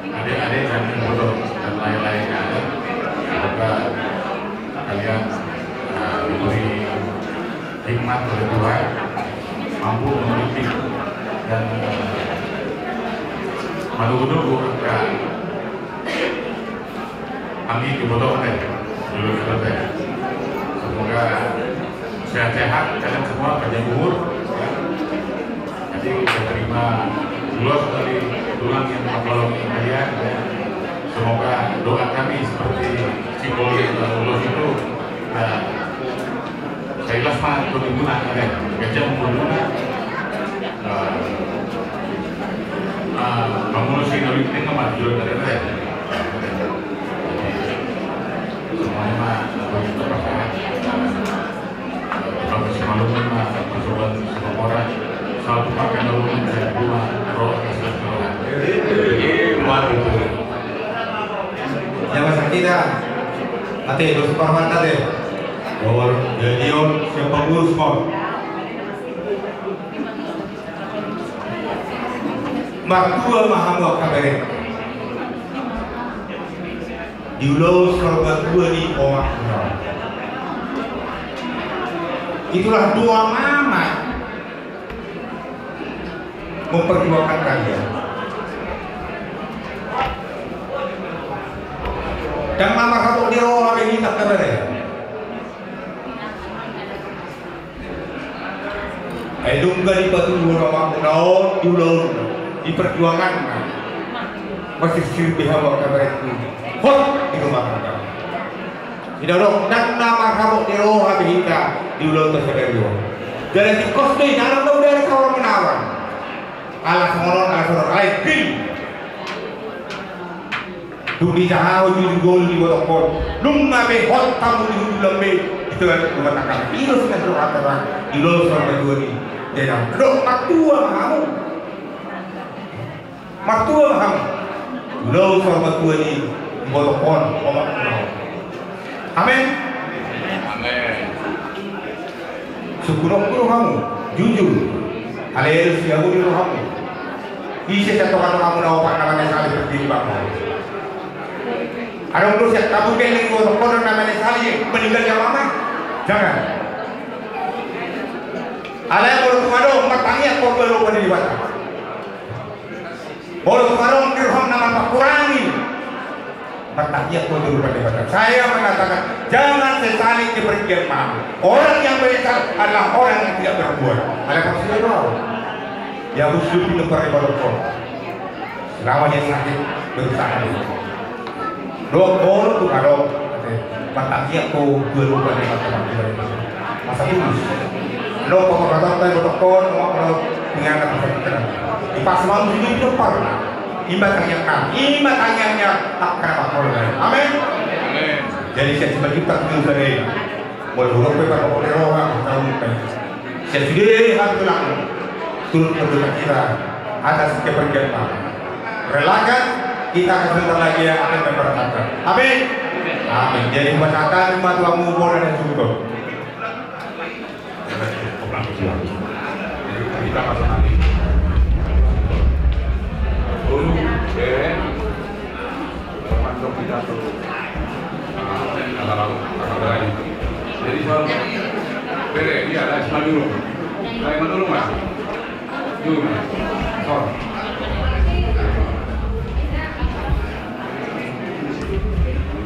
adik-adik dan ibu dan lain-lainnya. Semoga kalian, eh, diberi hikmat oleh Tuhan, mampu memimpin dan, eh, manunggu-nunggu angka hami di motor, eh, dulu selesai. Semoga sehat-sehat kalian semua, panjang umur, ya. Jadi, saya terima ulos dari tulang yang mengolong kalian, ya. Semoga doa kami seperti simbol yang ulos itu, ya, Sai las ma tondimuna, ate. Ganjang umurmuna. Eh, eh, pamunusi na ulik ninna ma jolo dari, ate. Jadi, semuanya ma, eh, terpakai. Eh, bagus maklum ma, persoalan sepak bola. Satu pakai maklum, saya cuma roh, saya cuma. Iya, mantap. Jamaah sakira, ate, dos parmata, ate. Bahwa jadi on siapa ngurus, mon. Martua ma hamu, angka bere. Di ulaon saur matua ni omak. Itulah doa mama memperjuangkan kalian. Ndang na marhabot ni roha be hita, angka bere. Ai dung dipatuduhon omakmuna on di ulaonna, di perjuanganna, masirsir be hamu, angka berengku, hot di rumah tangga. Didok, ndang na marhabot ni roha be hita di ulaonta sadari on. Jala tingkos do i, ndang adong do dari kawan menawan. Ala songon on, ala songon on, alai gil. Dung dijahahon jujur gol di botokkon, nunga be hot hamu di hundulan be di tonga rumah tangga. I do sian rohanta, di ulaon saur matua ni denggan. Dok, martua ma hamu. Martua ma hamu. Ulaon saur matua ni botokkon, omak. Amen. Amen. Gurongku do hamu, jujur. Alai siamun do hamu. Ise sian tongatongamu na opat na manesali perdiri bangko? Adong do sian hamu geleng gotong kodon na manesali meninggal ni amang? Jangan. Alai molo tung adong, martangiang ho tu Debata. Molo tung adong di roham na marpakurangi, martangiang ho tu Debata. Saya mengatakan, jangan sesali kepergian mama. Orang yang menyesal adalah orang yang tidak berbuat. Ada maksudnya apa? Ya, muslim itu peribadahkan. Selama dia sakit, berusaha dulu. Dok, molo tung adong, martangiang ho tu Debata. Masa tulus. Lo pokok kata tadi, lo tokon, lo, lo, punya anak masa pikiran. Di pas malu hidup itu parna. Ima tangiang nami, ima tangiang ni angka na mangkorhon. Amin. Amin. Jadi, sian Simanjuntak tu Nusa Dua. Molo hudok pe parpokok ni roha, tahu pe. Sian sude hami tulang. Turut berduka cita atas kepergian mama. Relakan, kita akan sebentar lagi ya akan mempereratkan. Amin. Amin. Jadi, pasahathon ma tu hamu bona na suhut on. Jadi, so, bere, dia lah, Maduro. Lah, Maduro, Mas.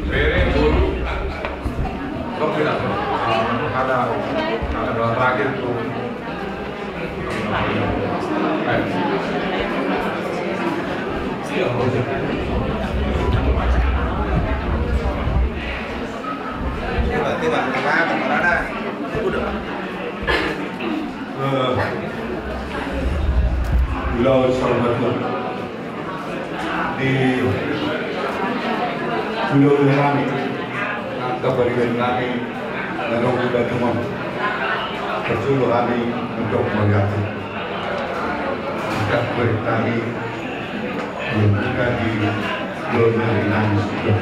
Bere, guru. Sok kita, sok. Ada, ada doa terakhir tuh. Eh. Iya, Bos. Coba, coba, coba, coba, ada. Udah. Eh, ulaon saur matua di hulahula nami, angka pariban nami na adong di Batam on. Parjolo hami mandok mauliate. Angka pariban nami yang bukan di hulahula nami sudah.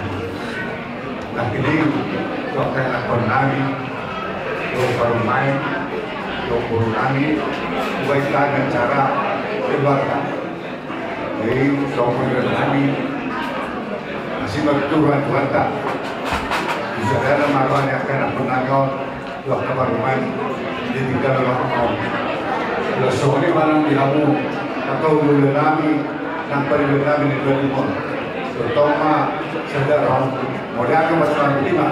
Nangkining, tu angka ianakhon nami, tu parumaen, tu boru nami, tu baen acara keluarga. Jadi, tu parumaen nami, asi ma tu Tuhan Tuhanta. Bisa ada marwani angka ianakhon nami on. Dua kabar rumah di tiga orang. Dua sore malam di hamu atau dulu nami nang pari dulu nami di dua timur. Terutama sadar orang modal ke masalah lima.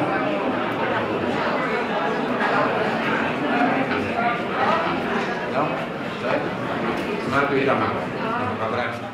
Mati kita mah.